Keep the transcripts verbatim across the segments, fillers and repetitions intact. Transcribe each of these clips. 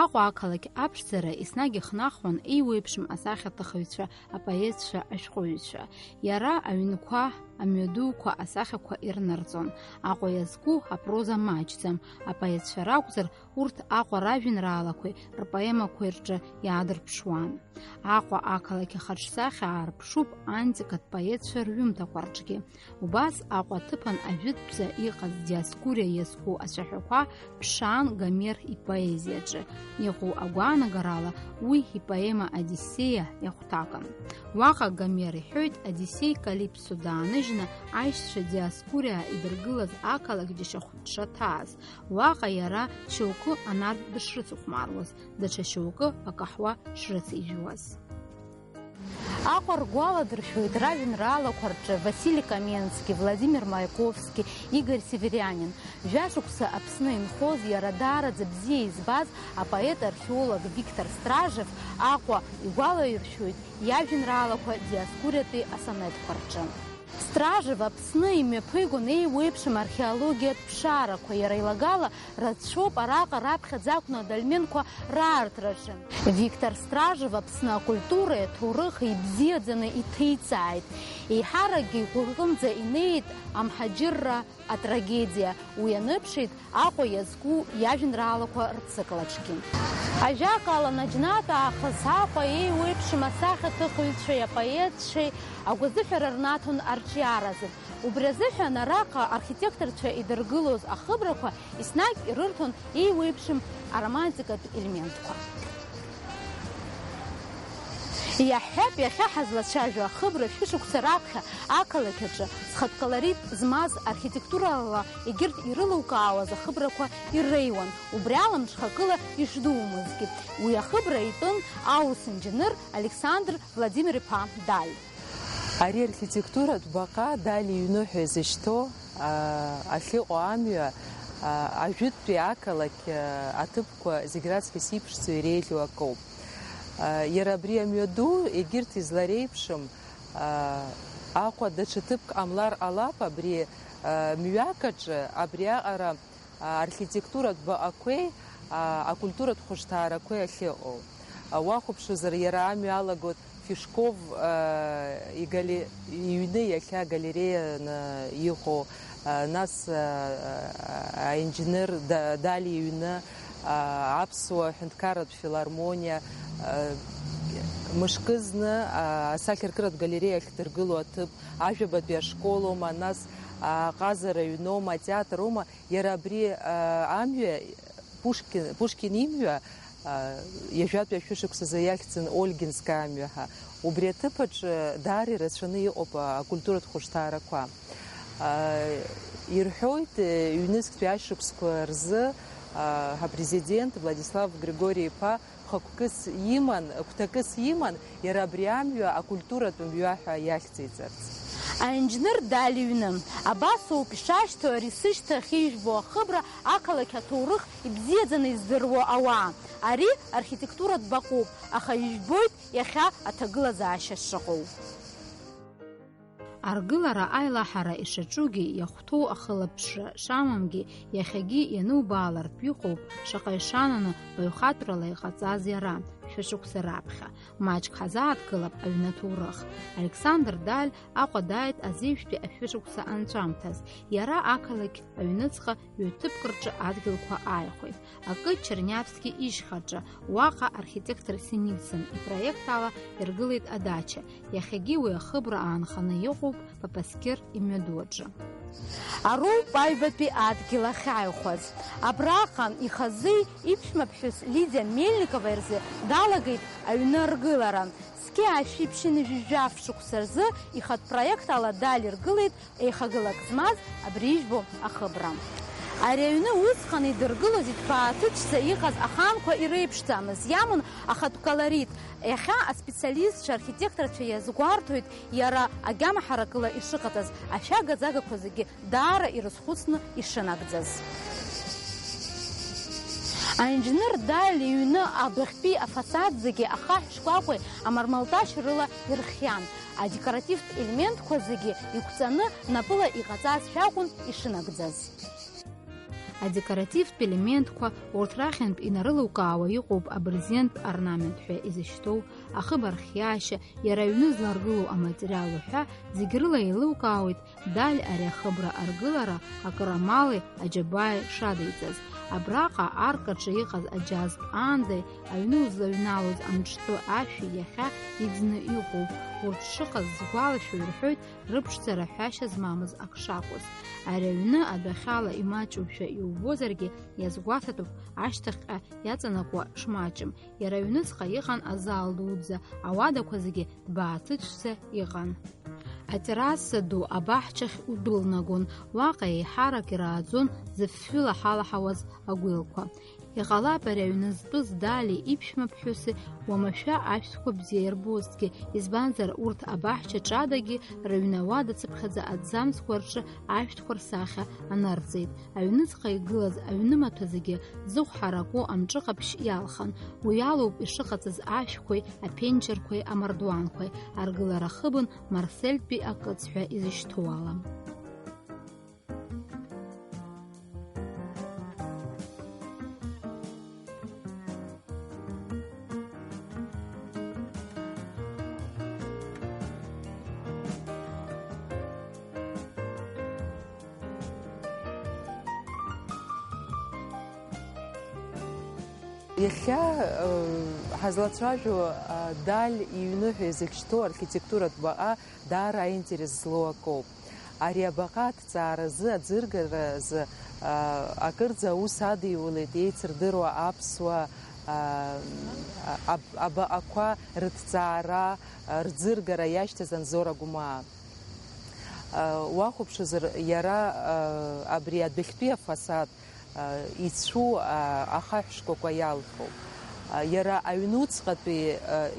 Аҟәа ақалақь аԥшӡара еснагь ихнахуан еиуеиԥшым асахьаҭыхыҩцәа, апоетцәа, ашәҟәыҩҩцәа. Иара аҩнқәа, амҩадуқәа асахьақәа ирнарҵон. Аҟәа иазку апроза маҷӡам, апоетцәа ракәзар, урҭ Аҟәа ражәеинраалақәеи рпоемақәеи рҿы иаадырԥшуан. Аҟәа ақалақь ахаҿсахьа аарԥшуп антикатә поетцәа рҩымҭақәа рҿгьы. Убас Аҟәа аҭыԥан ажәытәӡа иҟаз Диоскуриа иазку ацәаҳәақәа ԥшаан Гомер ипоезиаҿы. Иҟоу агәаанагарала уи ипоема Одиссеиа иахәҭакын. Уаҟа Гомер иҳәоит Одиссеи Калиԥсо дааныжьны аишьцәа Диоскуриа идыргылаз ақалақь џьашьахә дшаҭааз, уаҟа иара шьоукы анартә дышрыцыхәмаруаз, даҽа шьоукы акаҳуа шрыцижәуаз. Аҟәа ргәаладыршәоит ражәеинраалақәа рҿы Васили Каменски, Владимир Маяковски, Игорь Северианин. Жәашықәса Аԥсны инхоз, иара даараӡа бзиа избаз апоет-археолог Виктор Стражев Аҟәа игәалаиршәоит иажәеинраалақәа Диоскуриатәи асонетқәа рҿы. Стражев Аԥсны имҩаԥигон еиуеиԥшым археологиатә ԥшаарақәа, иара илагала рацәоуп араҟа раԥхьаӡа акәны адольменқәа раартраҿы. Виктор Стражев Аԥсны акультуреи аҭоурыхи ибзиаӡаны иҭеиҵааит. Еиҳаракгьы игәыкынӡа инеит амҳаџьырра атрагедиа, уи аныԥшит Аҟәа иазку иажәеинраалақәа рцыклаҿгьы. Ажәакала, наџьнатә аахыс Аҟәа еиуеиԥшым асахьаҭыхыҩцәеи апоетцәеи агәазыҳәара рнаҭон арҿиаразы. Убри азыҳәан араҟа архитекторцәа идыргылоз ахыбрақәа еснагь ирырҭон еиуеиԥшым аромантикатә елементқәа. Иаҳҳәап, иахьа ҳазлацәажәо ахыбра шәышықәса раԥхьа ақалақь аҿы зхатә колорит змаз архитектурала егьырҭ ирылукаауаз ахыбрақәа ирреиуан, убри ала мҽхакыла ишдумызгьы. Уи ахыбра итәын аус инџьаныр Александр Владимир-иԥа Даль. Ари архитектуратә баҟа Дали иҩны ҳәа изышьҭоу, аа, ахьыҟоу амҩа, аа, ажәытәтәи ақалақь, аа, аҭыԥқәа зегь раҵкыс иԥшӡоу иреиӷьу акоуп. Аа, иара абри амҩаду егьырҭ излареиԥшым, аа, Аҟәа даҽа ҭыԥк ҟамлар ҟалап, абри, аа, мҩак аҿы абриаҟара архитектуратә баҟақәеи, а, акультуратә хәышҭаарақәеи ахьыҟоу. А, уахәаԥшуазар, иара амҩа алагоит Фишков, а, игали-, иҩны иахьа галереианы иҟоу, а, нас, а, а, аинџьнер Да-, Дали иҩны, а, аԥсуа ҳәынҭқарратә филармониа, а, мышкы зны, а, асахьаркыратә галереиа ахьдыргыло аҭыԥ, ажәабатәи ашколоума, нас, а, аҟазара аҩноума, атеатроума, Иара абри, а, амҩа, Пушкин, Пушкин имҩа, а, ҩажәатәи ашәышықәсазы иахьӡын Ольгинская амҩа ҳәа. Убри аҭыԥ аҿы даара ирацәаны иҟоуп, а, акультуратә хәышҭаарақәа. А, ирҳәоит, э, ҩнызқьтәи ашықәсқәа рзы, а, ҳапрезидент Владислав Григори-иԥа хықәкыс иман, гәҭакыс иман, иара абри амҩа акультуратә мҩа ҳәа иахьӡиҵарц. Аинџьнер Дали иҩны. Абас ауп ишашьҭоу ари сышьҭахь ижәбо ахыбра, ақалақь аҭоурых ибзиаӡаны издыруа ауаа. Ари архитектуратә баҟоуп, аха ижәбоит иахьа аҭагылазаашьа шыҟоу. Аргылара аилаҳара ишаҿугьы, иахәҭоу ахылаԥшра шамамгьы, иахьагьы ианубаалартә иҟоуп, шаҟа ишананы баҩхатәрала иҟаҵаз иара, шәышықәса раԥхьа. Маҷк ҳазааҭгылап аҩны аҭоурых. Александр Даль Аҟәа дааит азеижәтәи ашәышықәса анҵәамҭаз. Иара ақалақь аҩныҵҟа ҩ-ҭыԥк рҿы адгьылқәа ааихәеит. Акы Чернявски ишьхаҿы, уаҟа архитектор Синицын ипроект ала иргылеит адача, иахьагьы уи ахыбра аанханы иҟоуп Папаскер имҩаду аҿы. Ароуп аҩбатәи адгьыл ахьааихәаз. Абраҟа ихазы иԥшәмаԥҳәыс Лидиа Мельниковаа рзы далагеит аҩны аргылара. Зқьи ашәи ԥшьынҩажәи жәаф шықәса рзы ихатә проект ала Дали иргылеит еихагылак змаз абри ижәбо ахыбра. Ари аҩны усҟан идыргылоз иҭбааҭыцәӡа иҟаз аханқәа иреиԥшӡамыз, иаман ахатә колорит. Иахьа аспециалистцәа, архитекторцәа иазгәарҭоит иара агьама ҳаракыла ишыҟаҵаз, ашәага-загақәа зегьы даара ирызхәыцны ишынагӡаз. Аинџьнер Дали иҩны адәахьтәи афасад зегьы ахаҳә шкәакәеи амармалташь рыла ирхиан. Адекоративтә елементқәа зегьы иқәҵаны напыла иҟаҵазшәа акәын ишынагӡаз. Адекоративтә елементқәа, урҭ рахьынтә инарылукаауа иҟоуп абырзентә орнамент ҳәа изышьҭоу, ахыб архиашьа, иара аҩны зларгылоу аматериал уҳәа, зегь рыла еилукаауеит Даль ари ахыбра аргылара акырамали аџьабааи шадиҵаз. Абраҟа арк аҿы иҟаз аџьаз аанӡа аҩны узлаҩналоз амҿтәы ашәи иахьа иӡны иҟоу урҭ шыҟаз згәалашәо ирҳәоит, рыԥшӡара ҳәашьа змамыз ак шакәыз. Ари аҩны адәахьала имаҷушәа иубозаргьы, иазгәаҭатәуп ашьҭахьҟа иаҵанакуа шмаҷым. Иара аҩныҵҟа иҟан азал дуӡӡа, ауадақәа зегьы ҭбааҭыцәӡа иҟан. Атерраса ду абаҳчахь удәылнагон, уаҟа еиҳарак ирааӡон зыфҩы лаҳалаҳауаз агәилқәа. Иҟалап ари аҩны зтәыз Дали иԥшәмаԥҳәыси уамашәа ашәҭқәа бзиа ирбозҭгьы, избанзар, урҭ абаҳча ҿадагьы рыҩны ауада цыԥхьаӡа аҭӡамцқәа рҿы ашәҭқәа рсахьа анырҵеит. Аҩныҵҟа игылаз аҩнымаҭәа зегьы зыхә ҳараку амҿы ҟаԥшь иалхан. Уи алоуп ишыҟаҵаз ашәқәеи, аԥенџьырқәеи, амардуанқәеи. Аргылара хыбын Марсельтәи акыцҳәа изышьҭоу ала. Иахьа, э, ҳазлацәажәо, э, Даль иҩны ҳәа изыхьчҭоу архитектуратә баҟа даара аинтерес злоу акоуп. Ари абаҟа аҭҵааразы, аӡыргаразы, а, акырӡа аус адиулеит еицырдыруа аԥсуа, а, аб-, абаҟақәа рыҭҵаара, а, рӡыргара иашьҭаз Анзор Агәмаа. А, уахәаԥшызар, иара, а, абри адәахьтәи афасад, а, ицәу, а, ахаҳә шкәакәа иалху. А, иара аҩнуҵҟатәи, а,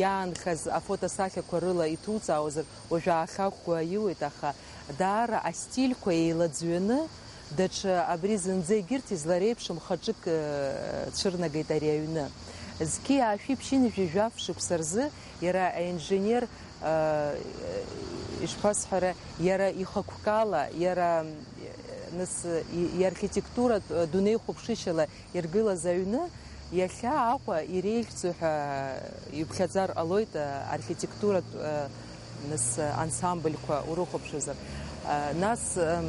иаанхаз афотосахьақәа рыла иҭуҵаауазар, уажә аахьа ақәгәы аиуеит, аха даара астильқәа еилаӡҩаны, даҽа абри зынӡа егьырҭ излареиԥшым хаҿык, а, цәырнагеит ари аҩны. Зқьи аашәи ԥшьынҩажәи жәаф шықәса рзы иара аинженер, а, ишԥасҳәара, иара ихықәкала, иара, нас, и-, иархитектуратә, а, дунеихәаԥшышьала иргылаз аҩны, иахьа Аҟәа иреиӷьӡоу ҳәа иԥхьаӡар ҟалоит, а, архитектуратә, а, нас, ансамбльқәа урыхәаԥшызар. А, нас, ам,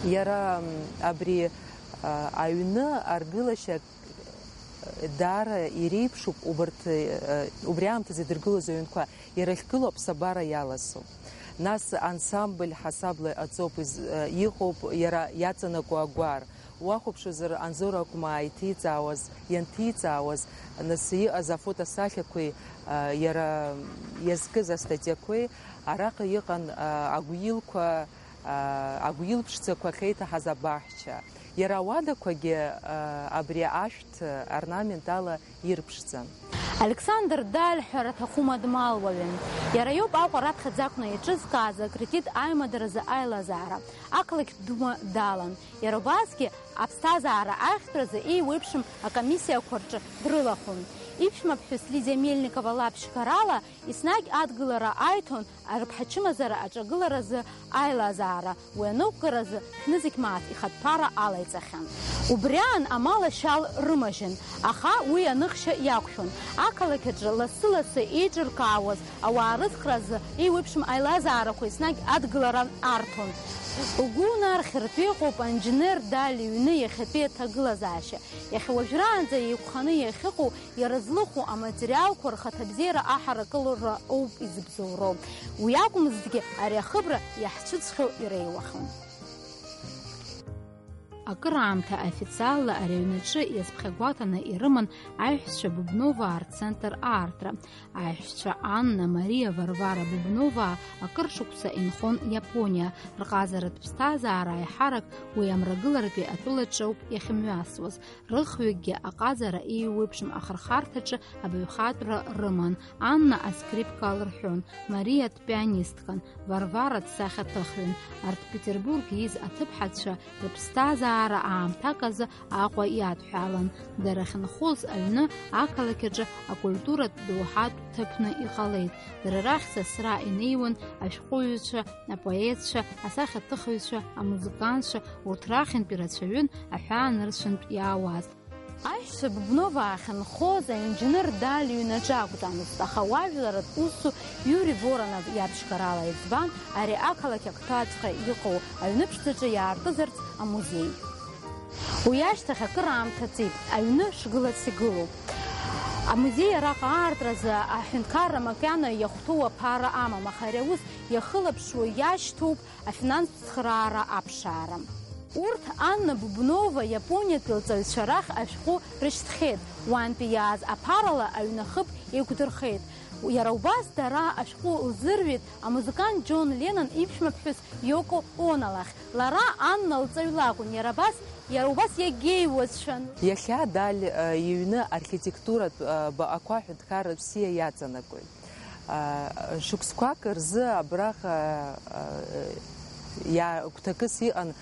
иара, ам, абри, а, аҩны аргылашьа даара иреиԥшуп убарҭ, э, убри аамҭазы идыргылоз аҩнқәа, иара ахьгылоу аԥсабара иаласоуп. Нас ансамбль ҳасабла иҟаҵоуп из-, э, иҟоуп иара иаҵанакуа агәар. Уахәаԥшызар, Анзор Агәмаа иҭиҵаауаз, ианҭиҵаауаз, нас иҟаз афотосахьақәеи, э, иара иазкыз астатиақәеи, араҟа иҟан, э, агәилқәа, э, агәил ԥшӡақәа ахьеиҭаҳаз абаҳча. Иара ауадақәагьы, э, абри ашәҭ орнамент ала ирԥшӡан. Александр Даль ҳәара аҭахума дмалуаҩын. Иара иоуп Аҟәа раԥхьаӡа акәны иҿызкааз акредит аимадаразы аилазаара. Ақалақь Дума далан. Иара убасгьы аԥсҭазаара ахьтәразы еиуеиԥшым акомиссиақәа рҿы дрылахәын. Иԥшәмаԥҳәыс Лидиа Мельникова лаԥшьгарала еснагь адгылара аиҭон, арыԥҳачымазара аҿагыларазы аилазаара, уи анықәгаразы шәнызқь мааҭ ихатә ԥара алаиҵахьан. Убри аан амал ашьал рымажьын, аха уи аныхшьа иақәшәон. Ақалақь аҿы лассы-лассы еиҿыркаауаз ауаа рыцхраазы еиуеиԥшым аилазаарақәа еснагь адгылара арҭон. Угәы унархьыртә иҟоуп анџьнер Дали иҩны иахьатәи аҭагылазаашьа. Иахьа уажәраанӡа еиқәханы иахьыҟоу, иара злыху аматериалқәа рхаҭабзиара аҳаракылара ауп изыбзоуроу. Уи акәымзҭгьы, ари ахыбра иаҳцәыӡхьоу иреиуахьан. Акыраамҭа официалла ари аҩнаҿы иазԥхьагәаҭаны ирыман аиҳәшьцәа Бубноваа рцентр аартра. Аиҳәшьцәа Анна, Мариа, Варвара Бубноваа акыр шықәса инхон Иапониа. Рҟазаратә ԥсҭазаара аиҳарак уи амрагыларатәи атәылаҿы ауп иахьымҩасуаз. Рыхҩыкгьы аҟазара еиуеиԥшым ахырхарҭаҿы абаҩхатәра рыман. Анна аскрипка алырҳәон, Мариа дпианисткан, Варвара дсахьаҭыхҩын. Арҭ Петербург ииз аҭыԥҳацәа рыԥсҭазаара Даара аамҭак азы Аҟәа иадҳәалан. Дара ахьынхоз аҩны ақалақь аҿы акультуратә доуҳатә ҭыԥны иҟалеит. Дара рахь сасра инеиуан ашәҟәыҩҩцәа, апоетцәа, асахьаҭыхыҩцәа, амузыкантцәа, урҭ рахьынтә ирацәаҩын аҳәаа нырцәынтә иаауаз. Аиҳәшьцәа Бубнова ахьынхоз аинџьыныр Дали иҩнаҿы акәӡамызт, аха уажәларатә усу Иури Воронов иаԥшьгарала избан ари ақалақь агәҭаҵәҟьа иҟоу аҩны ԥшӡаҿы иаартызарц амузеи. Уи ашьҭахь акыраамҭа ҵит, аҩны шгылац игылоуп. Амузеи араҟа аартразы аҳәынҭқарра макьана иахәҭоу аԥара амам, аха ари аус иахылаԥшуа иашьҭоуп афинанстә цхыраара аԥшаара. Урҭ Анна Бубнова Иапониатәи лҵаҩцәа рахь ашәҟәы рышьҭхьеит, уантәи иааз аԥарала аҩны хыб еиқәдырхеит. Иара убас дара ашәҟәы лзырҩит амузыкант Џьон Леннон иԥшәмаԥҳәыс Иоко Оно лахь. Лара Анна лҵаҩ лакәын, иара абас, иара убас иагьеиуацәан. Иахьа Даль, э, иҩны архитектуратә, э, баҟақәа аҳәынҭқарра бзиа иаҵанакуеит. Э, шықәсқәак рзы абраҟа, э, иа-, гәҭакыс иҟан, э,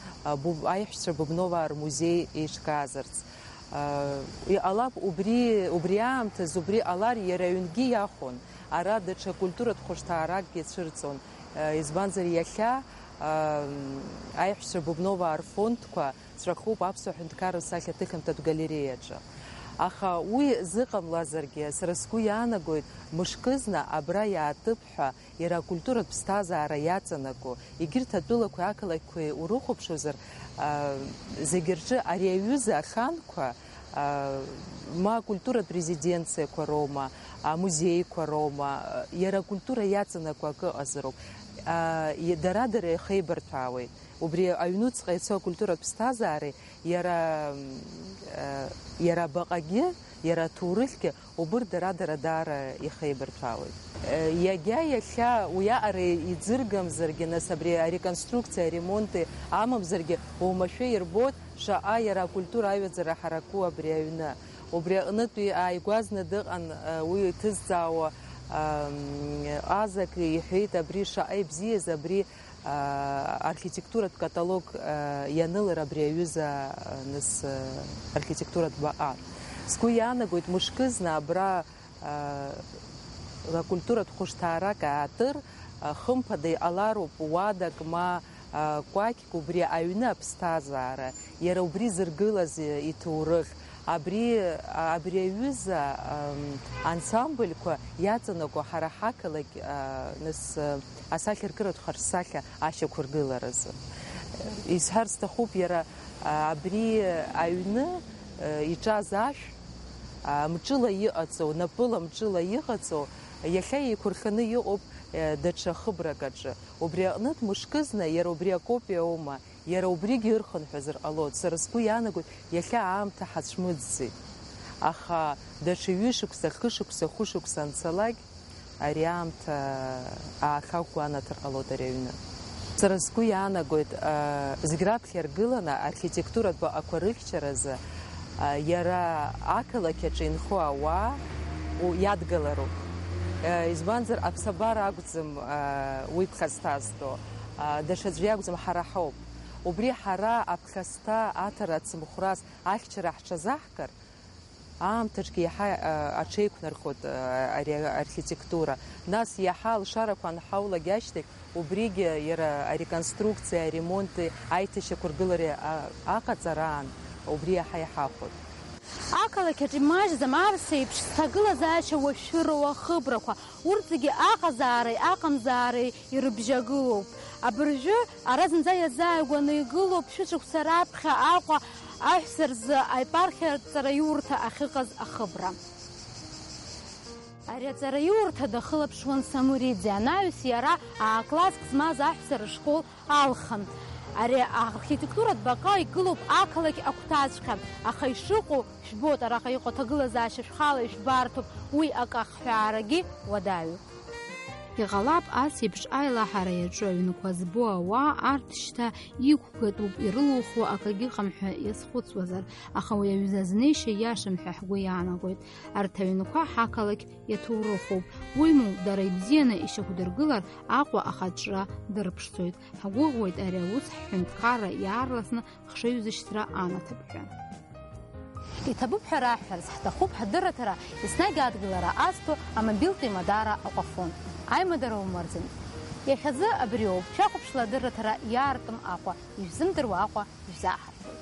Буб-, аиҳәшьцәа Бубноваа рмузеи еиҿкаазарц. Э, иҟалап, убри, убри аамҭазы убри ҟалар, иара аҩнгьы иахәон. Ара даҽа культуратә хәышҭааракгьы цәырҵон. Э, избанзар, иахьа, э, аиҳәшьцәа Бубноваа рфондқәа ҵәахуп Аԥсуа ҳәынҭқарра сахьаҭыхымҭатә галереиаҿы. Аха уи зыҟамлазаргьы, сара сгәы иаанагоит, мышкызны абра иаатып ҳәа, иара акультуратә ԥсҭазаара иаҵанакуа, егьырҭ атәылақәеи ақалақьқәеи урыхәаԥшуазар, а, зегьы рҿы ари аҩыза аханқәа, а, ма акультуратә резиденциақәа роума, амузеиқәа роума, иара акультура иаҵанакуа акы ыҟазароуп. А, и-, дара-дара ихеибарҭәаауеит. Убри аҩнуҵҟа ицо акультуратә ԥсҭазаареи иара, э, иара абаҟагьы, иара аҭоурыхьгьы убырҭ дара-дара даара ихеибарҭәаауеит. Э, иагьа иахьа уиаҟара иӡыргамзаргьы, нас абри ареконструкциа, аремонти амамзаргьы, уамашәа ирбоит шаҟа иара акультура аҩаӡара ҳараку абри аҩны. Убри аҟнытәи ааигәазны дыҟан, э, уи иҭызҵаауа, ам, азак иҳәеит, абри шаҟа ибзиаз, абри аа, архитектуратә каталог, аа, ианылар абри аҩыза, аа, нас, аа, архитектуратә баҟа. Сгәы иаанагоит, мышкызны абра, аа, акультуратә хәышҭаарак аатыр, аа, хымԥада иҟалароуп уадак ма, аа, кәакьк убри аҩны аԥсҭазаара, иара убри зыргылаз, э, иҭоурых, Абри, абри аҩыза, ам, ансамбльқәа иаҵанакуа ҳара ҳақалақь, а, нас, а, асахьаркыратә харсахьа ашьақәыргыларазы. Исҳәар сҭахуп, иара, а, абри аҩны, а, иҿаз ашә, а, мҿыла иҟаҵоу, напыла мҿыла иҟаҵоу, иахьа еиқәырханы иҟоуп, а, даҽа хыбрак аҿы. Убри аҟнытә мышкызны иара убри акопиа аума? Иара убригьы ырхынҳәызар ҟалоит. Сара сгәы иаанагоит, иахьа аамҭа ҳацәмыӡӡеит. Аха даҽа ҩышықәса, хышықәса, хәышықәса анцалак, ари аамҭа аахагәгәанаҭар ҟалоит ари аҩны. Сара сгәы иаанагоит, а, зегь раԥхьа иргыланы архитектуратә баҟақәа рыхьчаразы, а, иара ақалақь аҿы инхо ауаа у-, иадгылароуп. А, избанзар, аԥсабара акәӡам, а, уи ԥхасҭазтәу. А, даҽаӡәы иакәӡам, ҳара ҳауп. Убри ҳара аԥхасҭа аҭара ацымхәрас ахьчара ҳҽазаҳкыр, аамҭаҿгьы иаҳа, а, аҽеиқәнархоит, а, ари архитектура. Нас иаҳа алшарақәа анҳаулак ашьҭахь, убригьы иара ареконструкциеи аремонти аиҭашьақәыргылареи, а, аҟаҵараан убри иаҳа иҳахәоит. Ақалақь аҿы имаҷӡам арс еиԥш зҭагылазаашьа уашәшәыроу ахыбрақәа. Урҭ зегьы аҟазаареи аҟамзаареи ирыбжьагылоуп. Абыржәы ара зынӡа иазааигәаны игылоуп шәышықәса раԥхьа Аҟәа аҳәса рзы аепархиатә ҵараиурҭа ахьыҟаз ахыбра. Ари аҵараиурҭа дахылаԥшуан Самуриӡе, анаҩс иара аа-класск змаз аҳәса рышкол алхын. Ари архитектуратә баҟа игылоуп ақалақь агәҭаҵәҟьа, аха ишыҟоу Шәбоит, араҟа иҟоу аҭагылазаашьа шәхала ишәбарҭоуп, уи акы ахҳәаарагьы уадаҩуп. Иҟалап, ас еиԥш аилаҳара иаҿу аҩнқәа збо ауаа арҭ шьҭа иқәгатәуп, ирылухуа акагьы ыҟам ҳәа иазхәыцуазар, аха уи аҩыза азнеишьа иашам ҳәа ҳгәы иаанагоит. Арҭ аҩнқәа ҳақалақь иаҭоурыхуп. Уимоу, дара ибзианы ишьақәдыргылар, Аҟәа ахаҿра дырԥшӡоит. Ҳгәыӷуеит ари аус ҳҳәынҭқарра иаарласны хшыҩзышьҭра анаҭап ҳәа. Иҭабуп ҳәа раҳҳәарц, ҳҭахуп ҳдырраҭара еснагь адгылара азҭо амобилтә еимадара Аҟәафон. Аимадара умырӡын. Иахьазы абриоуп, шәахәаԥшла адырраҭара иаартым Аҟәа, ишәзымдыруа Аҟәа ишәзааҳархоит.